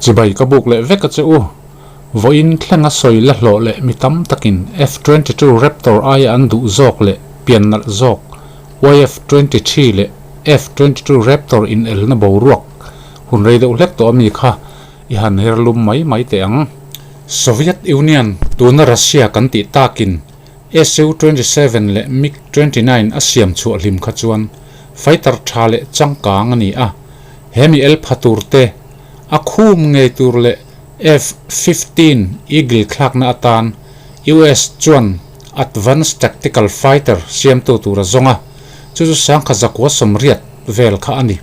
Chibai ka buk leh vek a che u. Vawiin thlenga sawi la hlawh leh mi tam takin F 22 Raptor aia an duh zawk leh pian nalh zawk YF 23 leh F 22 Raptor inelna boruak hun rei deuh hlek tawh ami kha i han her lum mai mai teh ang. Soviet Union, tuna Russia kan tih takin Su 27 leh MiG 29 a siam chhuah hlim kha chuan fighter tha leh changkang a ni a, he mi el pha tur te, a khum ngei tur leh F 15 Eagle thlakna atan US chuan Advanced Tactical Fighter siamtu tur a zawng a, chu chu sangkha zakua sawmriat vel kha a ni.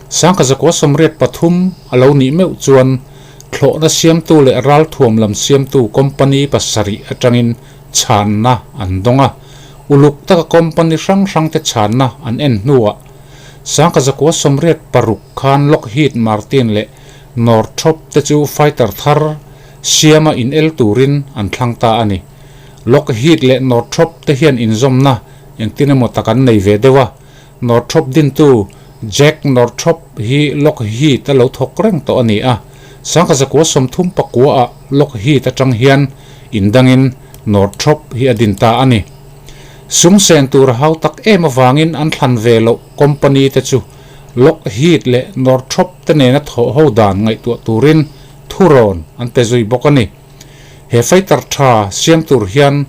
Sangkha zakua sawmriat pathum a lo nih meuh chuan thlawhna siamtu leh ralthuam lam siamtu company pasarih atangin chhanna an dawng a, uluk taka company hrang hrangte chhanna an en hnuah sangkha zakua sawmriat paruk khan Lockheed Martin leh Northrop te chu fighter thar siama in el turin an thlang ta a ni. Lockheed leh Northrop te hian inzawmna engtin emaw tak an nei ve deuh a, Northrop dintu Jack Northrop hi Lockheed a lo thawk reng tawh a ni a, sangkha zakua 39 ah Lockheed atang hian indangin Northrop hi a din ta a ni. Sum sen tur a hau tak em avangin an thlan ve loh company te chu Lockheed leh Northrop te nena thawh ho dan ngaihtuah turin thurawn an pe zui bawk a ni. He fighter tha siam tur hian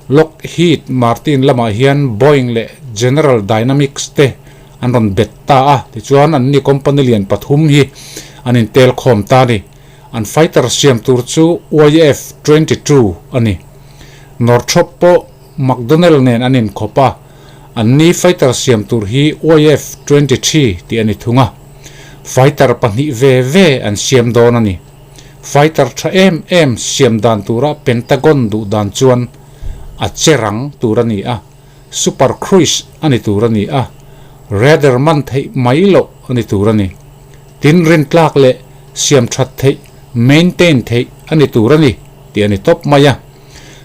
Lockheed Martin lamah hian Boeing leh General Dynamics te an rawn bet ta a, tichuan anni company lian pathum hi an intel khawm ta a ni. An fighter siam tur chu YF 22 a ni. Northrop pawh McDonnell nen an inkhawp a, anni fighter siam tur hi YF 23 tih a ni thung a. Fighter pahnih ve ve an siam dawn a ni. Fighter tha em em siam dan tura Pentagon duh dan chuan a che rang tur a ni a, super cruise a ni tur a ni a, radar man theih mai loh a ni tur a ni. Tin rintlak leh siam that theih, maintain theih a ni tur a ni tih a ni tawp mai a.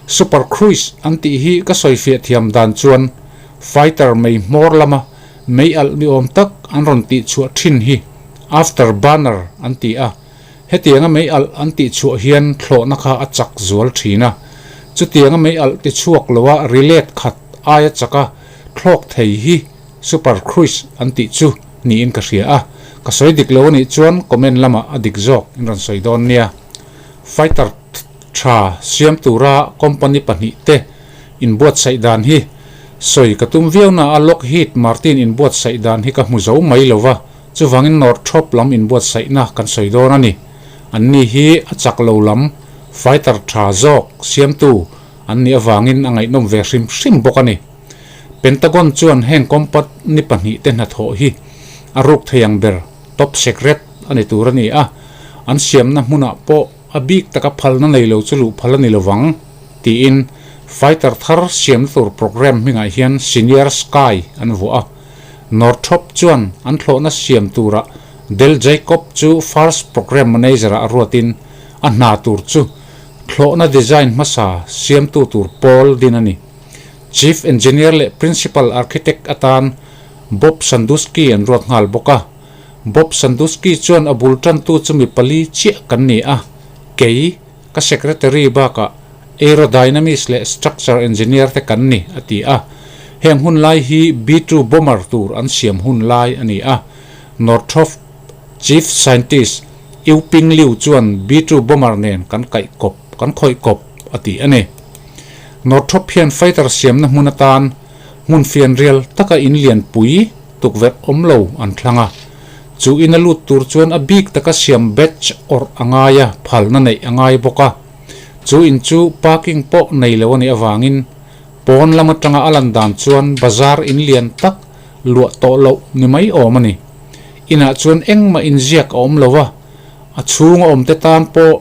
Super cruise an tih hi ka sawifiah thiam dan chuan fighter mei hmawr lama mei alh ni awm tak an rawn tih chhuah thin hi after burner an ti a, hetianga mei alh an tih chhuah hian thlawhna kha a chak zual thin a, chutianga mei alh ti chhuak loa rilet khat aia chaka thlawk thei hi super cruise an tih chu niin ka hria a, ka sawi dik lo anih chuan comment lamah a dik zawk in rawn sawi dawn nia. Fighter tha siam tura company pahnih te inbuatsaih dan hi sawi ka tum viau na a, Lockheed Martin inbuatsaih dan hi ka hmu zo mai lo va, chuvangin Northrop lam inbuatsaihna kan sawi dawn a ni. Anni hi a chak lo lam fighter tha zawk siamtu an nih avangin a ngaihnawm ve hrim hrim bawk a ni. Pentagon chuan heng company pahnih te hnathawh hi a ruk thei ang ber top secret a ni tur a ni a, an siamna hmunah pawh a bik taka phalna nei lo chu luh phal a ni lovang, tiin fighter thar siamna tur programme hmingah hian Senior Sky an vuah a. Northrop chuan an thlawhna siam turah Del Jacob chu first programme manager-ah a ruatin a hna tur chu thlawhna design hmasa siamtu tur pawl din a ni. Chief Engineer leh Principal Architect atan Bob Sandusky an ruat nghal bawk a. Bob Sandusky chuan a bul tantu chu mi pali chiah kan ni a, kei, ka secretary bakah aerodynamics leh structure engineer te kan ni, a ti a. Heng hun lai hi B-2 bomber tur an siam hun lai a ni a. Northrop Chief Scientist Yu Ping Liu chuan B-2 bomber nen kan kaih kawp, kan khawih kawp, a ti a ni. Northrop hian fighter siamna hmun atan hmun fianrial taka in lianpui tukverh awm lo an thlang a, chu ina lut tur chuan a bik taka siam batch awrh a ngai a, phalna neih a ngai bawk a. Chu in chu parking pawh nei lo a nih avangin pawn lam atanga a lan dan chuan bazar in lian tak luah tawh loh ni mai awm a ni. Inah chuan engmah inziak a awm lo a, a chhunga awmte tan pawh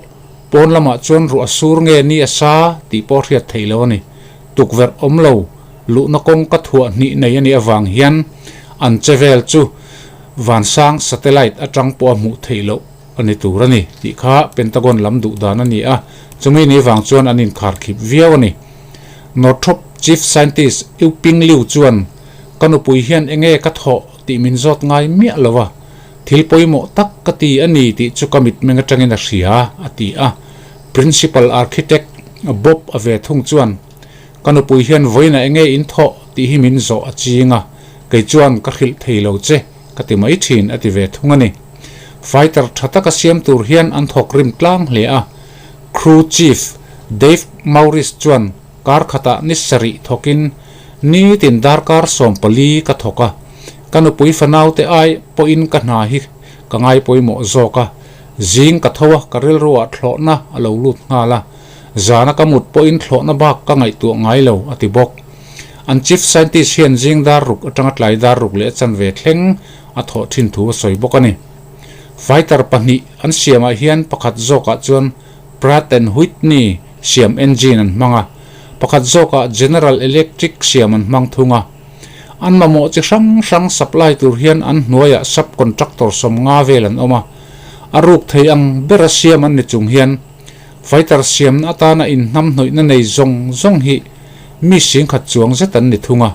pawn lamah chuan ruah sur nge ni a sa tih pawh hriat theih loh a ni. Tukverh awm lo luhna kawngka thuah hnih nei a nih avang hian an che vel chu vansang satellite atang pawh a hmuh theih loh a ni tur a ni tih kha Pentagon lam duh dan a ni a, chumi ni vang chuan an inkhar khip viau a ni. Northrop Chief Scientist Yu Ping Liu chuan, Ka nupui hian enge ka thawh tih min zawt ngai miah lo a, Thil pawimawh tak ka ti a ni tih chu ka mitmeng atangin a hria, a ti a. Principal Architect Bob a ve thung chuan, Ka nupui hian vawiinah enge in thawh tih hi min zawh a ching a, kei chuan ka hrilh thei lo che, ka ti mai thin, a ti ve thung a ni. Fighter tha taka siam tur hian an thawk rim tlang hle a. Crew Chief Dave Maurice chuan kar khatah ni sarih thawkin nitin darkar 14 ka thawk a, ka nupui fanaute ai pawhin ka hna hi ka ngai pawimawh zawk a, zing ka tho a, ka rilruah thlawhna a lo lut nghal a, zana ka mut pawhin thlawhna bak ka ngaihtuah ngai lo, a ti bawk. An Chief Scientist hian zing dar ruk atanga tlai dar ruk leh chanve thleng a thawh thin thu a sawi bawk a ni. Fighter pahnih an siamah hian pakhat zawkah chuan Pratt and Whitney siam engine an hmang a, pakhat zawkah General Electric siam an hmang thung a. An mamawh chi hrang hrang supply tur hian an hnuaiah sub-contractor 50 vel an awm a. A ruk thei ang bera siam an ni chung hian fighter siamna atana inhnamhnawihna nei zawng zawng hi mi 10,000 chuang zet an ni thung a.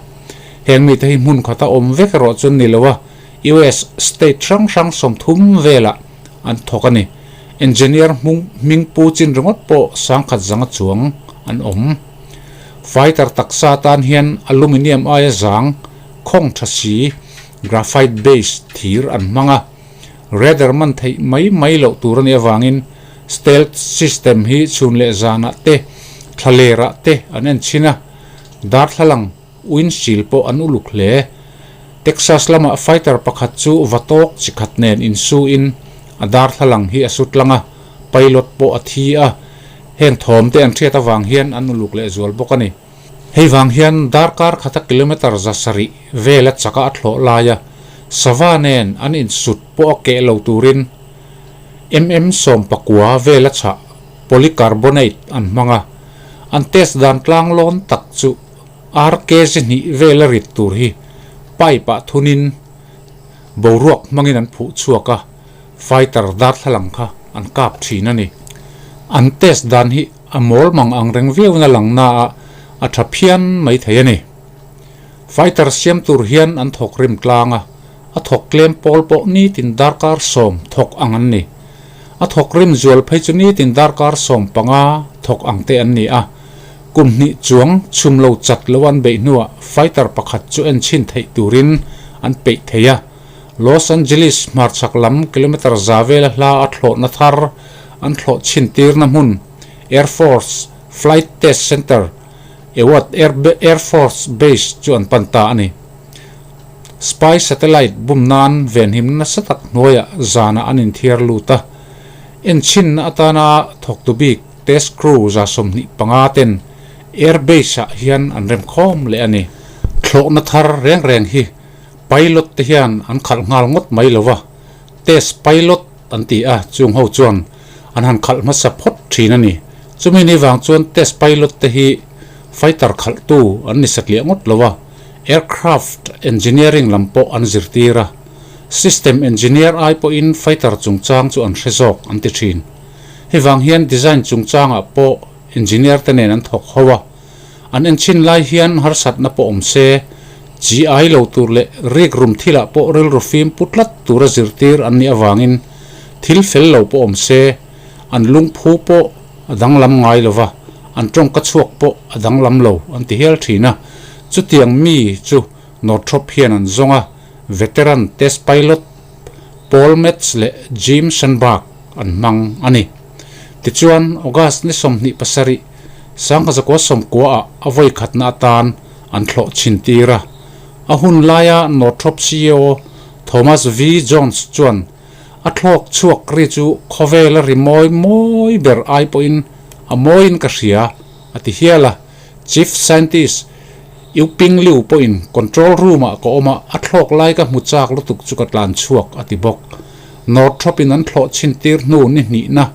Heng mite hi hmun khata awm vek erawh chuan ni lo a. US state hrang hrang 30 velah an thawk a ni. Engineer hmung hming pu chin ringawt pawh 10,000 zanga chuang an awm. Fighter taksa atan hian aluminium aia zang, khawng tha si, graphite base thir an hmang a. Radar man theih mai mai loh tur a nih avangin stealth system hi chhun leh zanah te, thlalerah te an en chhin a. Darthlalang. Windshield pawh an uluk hle. Texas lamah fighter pakhat chu va tawk chi khat nen insuin a darthlalang hi a su tlang a, pilot pawh a thi a. Heng thawm te an hriat avang hian an uluk leh zual bawk a ni. Hei vang hian darkar khata kilometer 700 vela chaka a thlawh laia sava nen an insut pawh a keh lo turin mm 19 vela chhah polycarbonate an hmang a. An test dan tlang lawn tak chu RK zihnih vela rit tur hi pipe ah thunin boruak hmangin an phuh chhuak a, fighter darthlalang kha an kap thin a ni. An test dan hi a mawl mang ang reng viauna lang na ah a tha phian mai thei a ni. Fighter siam tur hian an thawk rim tlang a, a thawk tlem pawl pawh nitin darkar 10 thawk ang an ni. A thawk rim zual phei chu nitin darkar 15 thawk ang te an ni a. Kum hnih chuang chhum lo chat lo an beih hnuah fighter pakhat chu en chhin theih turin an peih thei a. Los Angeles hmarchhak lam kilometer za vela hla a thlawhna thar an thlawh chhin tirna hmun Air Force Flight Test Center, Ewart Air Force Base chu an pan ta a ni. Spy satellite bum nan venhimna nasa tak hnuaiah zanah an inthiar lut a. En chhinna atana thawktu bik Test crew 25 ten air base ah hian an rem khawm leh a ni. Thlawhna thar reng reng hi pilot te hian an khalh nghal ngawt mai lo va, test pilot an ti a, chung ho chuan an han khalh hmasa phawt thin a ni. Chumi ni vang chuan test pilot te hi fighter khalhtu an ni satliah ngawt lo va, aircraft engineering lam pawh an zirtir a, system engineer ai pawhin fighter chungchang chu an hre zawk an ti thin. Hei vang hian design chungchangah pawh engineer te nen an thawk ho a, an enchhin lai hian harsatna pawh awm se, chi ai lo tur leh rik rum thilah pawh rilru fim pu tlat tura zirtir an nih avangin thil fel lo pawh awm se, an lungphu pawh a danglam ngai lo va, an tawngka chhuak pawh a danglam lo an ti hial thin a. Chutiang mi chu Northrop hian an zawng a, veteran test pilot Paul Metz leh Jim Sandberg an hmang a ni. Tichuan, August ni 27, 1990 ah a vawi khatna atan an thlawh chhin tir a. A hun laia Northrop CEO Thomas V. Jones chuan a thlawk chhuak ri chu khawvela ri mawi mawi ber ai pawhin a mawiin ka hria a ti hial a. Chief Scientist Yuping Liu pawhin control room ah ka awm a, a thlawk lai ka hmu chak lutuk chu ka tlan chhuak a ti bawk. Northrop in an thlawh chhin tir hnu ni hnihna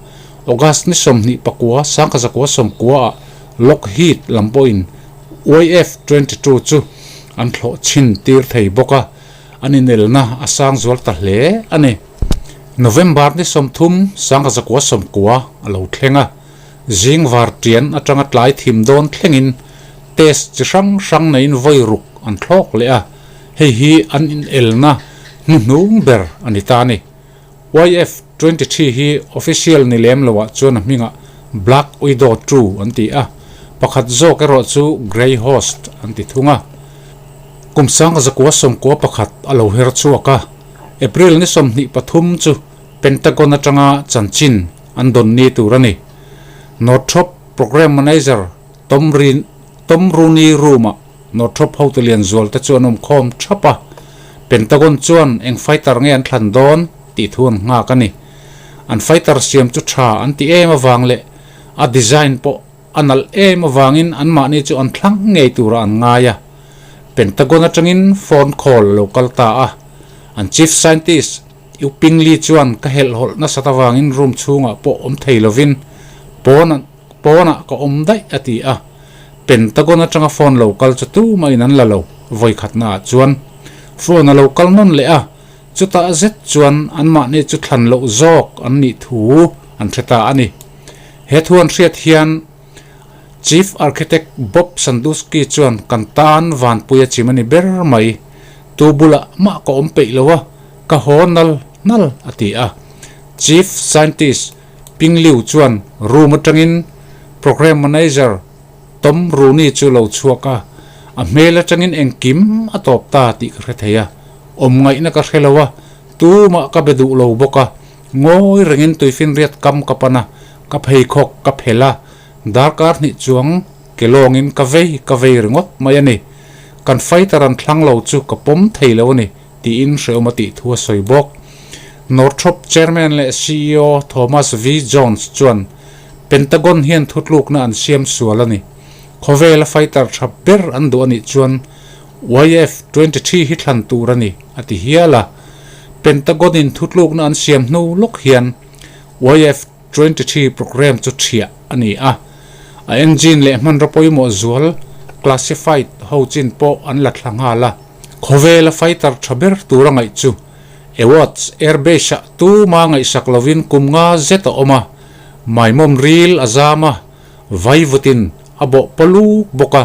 August ni 29, 1990 ah Lockheed lam pawhin YF-22 chu an thlawh chhin tir thei bawk a, an inelna a sang zual ta hle a ni. November ni 30, 1990 a lo thleng a. Zing var tian atanga tlai thim dawn thlengin test chi hrang hrang neiin vawi ruk an thlawk leh a, hei hi an inelna hnuhnung ber a ni ta a ni. YF 23 hi official ni lem loah chuan a hmingah Black Widow 2 an ti a, pakhat zawk erawh chu Grey Host an ti thung a. Kum sanga zakua sawmkua pakhat a lo her chhuak a, April ni 23 chu Pentagon atanga chanchin an dawn ni tur a ni. Northrop Program Manager Tom Tom Rooney room-ah Northrop hotu lian zual te chu an awm khawm thap a, Pentagon chuan eng fighter nge an thlan dawn tih thu an nghak a ni. An fighter siam chu tha an ti em avang leh a design pawh a nalh em avangin anmahni chu an thlang ngei turah an ngai a. Pentagon atangin phone call a lo kal ta a, an chief scientist U Ping Li chuan ka helhhawlh nasat avangin room chhungah pawh awm thei lovin pawn Pawnah ka awm daih a ti a, Pentagon atanga phone lo kal chu tumahin an la lo, vawikhatnaah chuan phone a lo kal nawn leh a, chutah zet chuan anmahni chu thlan loh zawk an nih thu an hre ta a ni. He thu an hriat hian Chief Architect Bob Sandusky chuan kan tan vanpui a chim a ni ber mai, tu bulah mah ka awm peih lo a, ka haw nal nal a ti a. Chief Scientist Ping Liu chuan room atangin Programme Manager Tom Rooney chu lo chhuak a, a hmel atangin engkim a tawp ta tih ka hre thei a, awm ngaihna ka hre lo a, tumah ka be duh lo bawk a, ngawi rengin tuifinriat kam ka pan a, ka pheikhawk ka phelh a, darkar hnih chuang ke lawngin ka vei ka vei ringawt mai a ni. Kan fighter an thlang lo chu ka pawm thei lo a ni. tiin hrehawm a tih thu a sawi bawk. Northrop Chairman leh ceo Thomas V. Jones chuan Pentagon hian thutlukna an siam sual a ni. Khawvela fighter tha ber an duh a nih chuan YF-23 hi thlan tur a ni, a ti hial a. Pentagon-in thutlukna an siam hnu lawk hian YF-23 program chu thiah a ni a. A engine leh hmanraw pawimawh zual classified ho chin pawh an la thla nghal a. Khawvela fighter tha ber tur a ngaih chu Awards Air Base-ah tuma ngaihsak lovin kum nga zet a awm a, maimawm ril a zam a, vaivutin a bawh pawluk bawk a.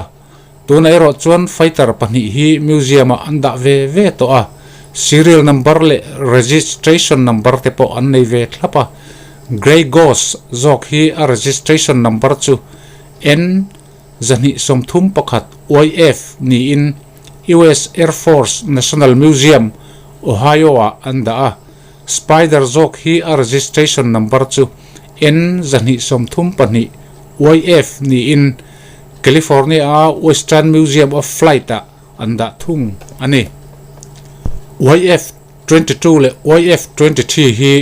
Tunah erawh chuan fighter pahnih hi museum-ah an dah ve ve tawh a, serial number leh registration number te pawh an nei ve thlap a. Grey Ghost zawk hi a registration number chu N 231 YF niin US Air Force National Museum, Ohio-ah an dah a. Spider zawk hi a registration number chu N 232 YF niin California-a Western Museum of Flight-ah an dah thung a ni. YF 22 leh YF 23 hi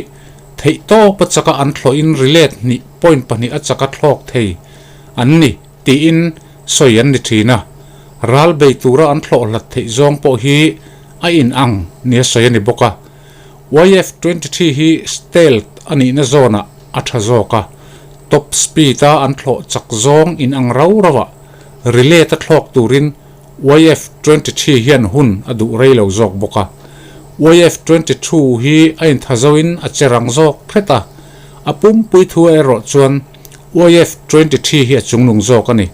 theihtawp a chaka an thlawhin relay hnih point pahnih a chaka thlawk thei an ni tiin sawi an ni thin a, ral bei tura an thlawh hlat theih zawng pawh hi a in ang nia sawi a ni bawk a. YF 23 hi stealth a nihna zawnah a tha zawk a, top speed a an thlawh chak zawng in ang rau rau ah relay ta thlawk turin YF 23 hian hun a duh rei lo zawk bawk a. YF 22 hi a intha zoin a che rang zawk hret a, a pumpui thu erawh chuan YF 23 hi a chungnung zawk a ni.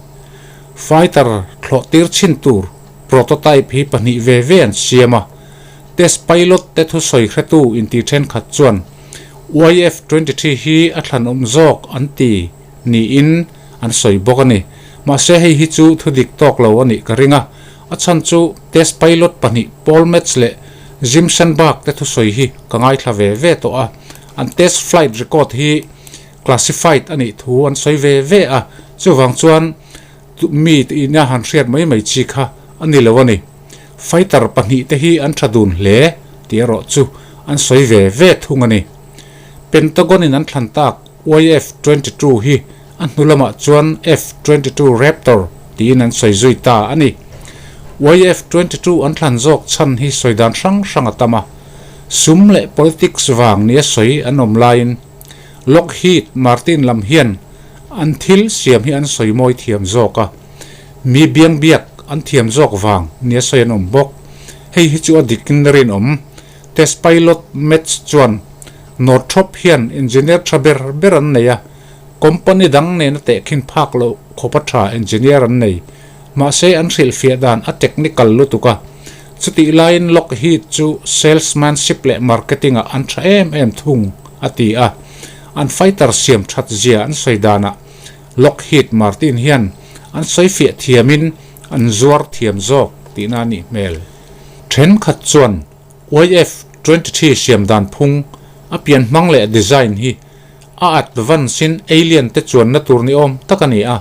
Fighter thlawh tir chhin tur prototype hi pahnih ve ve an siam a, test pilot te thusawi hretu inti thenkhat chuan YF 23 hi a thlanawm zawk an ti niin an sawi bawk a ni. Mahse hei hi chu thu dik tawk lo a nih ka ring a, a chhan chu test pilot pahnih Paul Metz leh Jim Sandberg te thusawi hi ka ngaithla ve ve tawh a, an test flight record hi classified a nih thu an sawi ve ve a, chuvang chuan mi ina han hriat mai mai chi kha a ni lo a ni. Fighter pahnih te hi an tha dun hle tih erawh chu an sawi ve ve thung a ni. Pentagon in an thlan tak YF 22 hi a hnu lamah chuan F 22 Raptor tiin an sawi zui ta a ni. YF 22 an thlan zawk chhan hi sawi dan hrang hrang a tam a, sum leh politics vang nia sawi an awm laiin Lockheed Martin lam hian an thil siam hi an sawi mawi thiam zawk a, mi biang biak an thiam zawk vang nia sawi an awm bawk. Hei hi chu a dikin rinawm. Test pilot Metz chuan Northrop hian engineer tha ber ber an nei a, company dang nena tehkhin phak loh khawpa tha engineer an nei. Mahse an hrilhfiah dan a technical lutuk a. Chutih laiin Lockheed chu salesmanship leh marketing ah an tha em em thung, a ti a. An fighter siam that zia an sawi danah Lockheed Martin hian an sawi fiah thiamin an zuar thiam zawk tihna a nih hmel. Thenkhat chuan YF-23 siam dan phung, a pian hmang leh design hi a advance in alien te chuanna tur ni awm tak a ni a.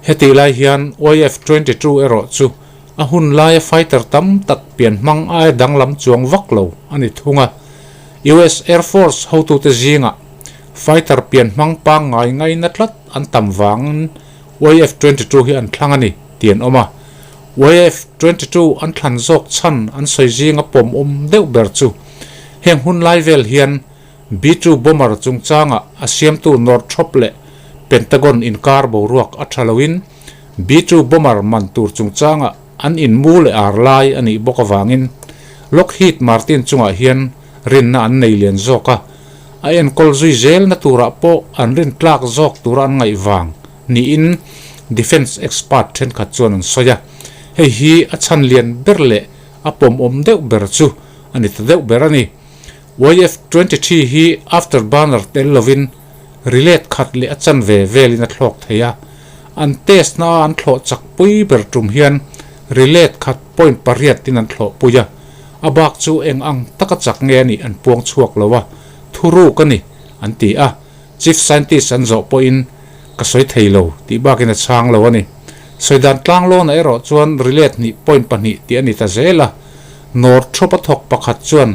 Hetih lai hian YF-22 erawh chu a hun laia fighter tam tak pian hmang aia danglam chuang vak lo a ni thung a. US Air Force hotute zingah fighter pian hmang pangngai ngaina tlat an tam vangin YF-22 hi an thlang a ni tih an awm a. YF-22 an thlan zawk chhan an sawi zinga pawmawm deuh ber chu heng hun lai vel hian B-2 bomber chungchanga a siamtu Northrop leh Pentagon inkar boruak a tha loin B-2 bomber man tur chungchanga an inmu leh ar lai a nih bawk avangin Lockheed Martin chungah hian rinna an nei lian zawk a, a enkawl zui zelna turah pawh an rintlak zawk tura an ngaih vang niin defence expert thenkhat chuan an sawi a, hei hi a chhan lian ber leh a pawmawm deuh ber chu a ni ta deuh ber a ni. YF-23 hi afterburner tel lovin relay khat leh a chanve velin a thlawk thei a, an test na a an thlawh chak pui ber tum hian relay khat point pariat in an thlawh pui a, a bak chu eng ang taka chak nge a nih an puang chhuak lo a, thuruk a ni an ti a. Chief Scientist an zawh pawhin ka sawi thei lo tih bakin a chhang lo a ni. Sawi dan tlanglawnah erawh chuan relate hnih point pahnih tih a ni ta zel a. Northrop a thawk pakhat chuan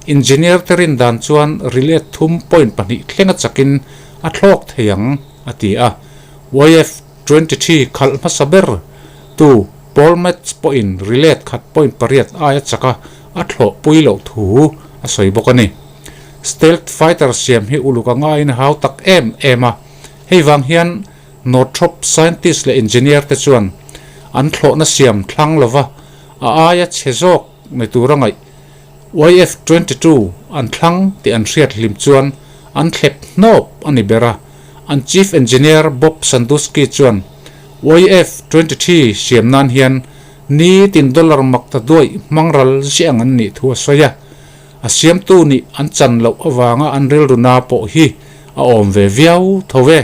Engineer te rin dan chuan relate thum point pahnih thleng a chakin a thlawk thei ang a ti a. YF-23 khalh hmasa ber tu Paul Metz pawhin relate khat point pariat aia chaka a thlawh pui loh thu a sawi bawk a ni. Stealth fighter siam hi uluk a ngaiin a hau tak em em a, hei vang hian Northrop scientist leh engineer te chuan an thlawhna siam thlang lova a aia chhe zawk ni tura ngaih YF-22 an thlang tih an hriat hlim chuan an thlep hnawp a ni ber a, an chief engineer Bob Sandusky chuan YF-23 siam nan hian nitin dollar mak ta duaih hmang ral ziah ang an nih thu a sawi a. A siamtu nih an chan loh avanga an rilru na pawh hi a awm ve viau tho e.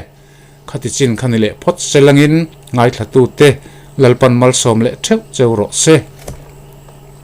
Khati chin kha ni leh phawt se langin ngaithlatute Lalpan malsawm leh theuh cheu rawh se.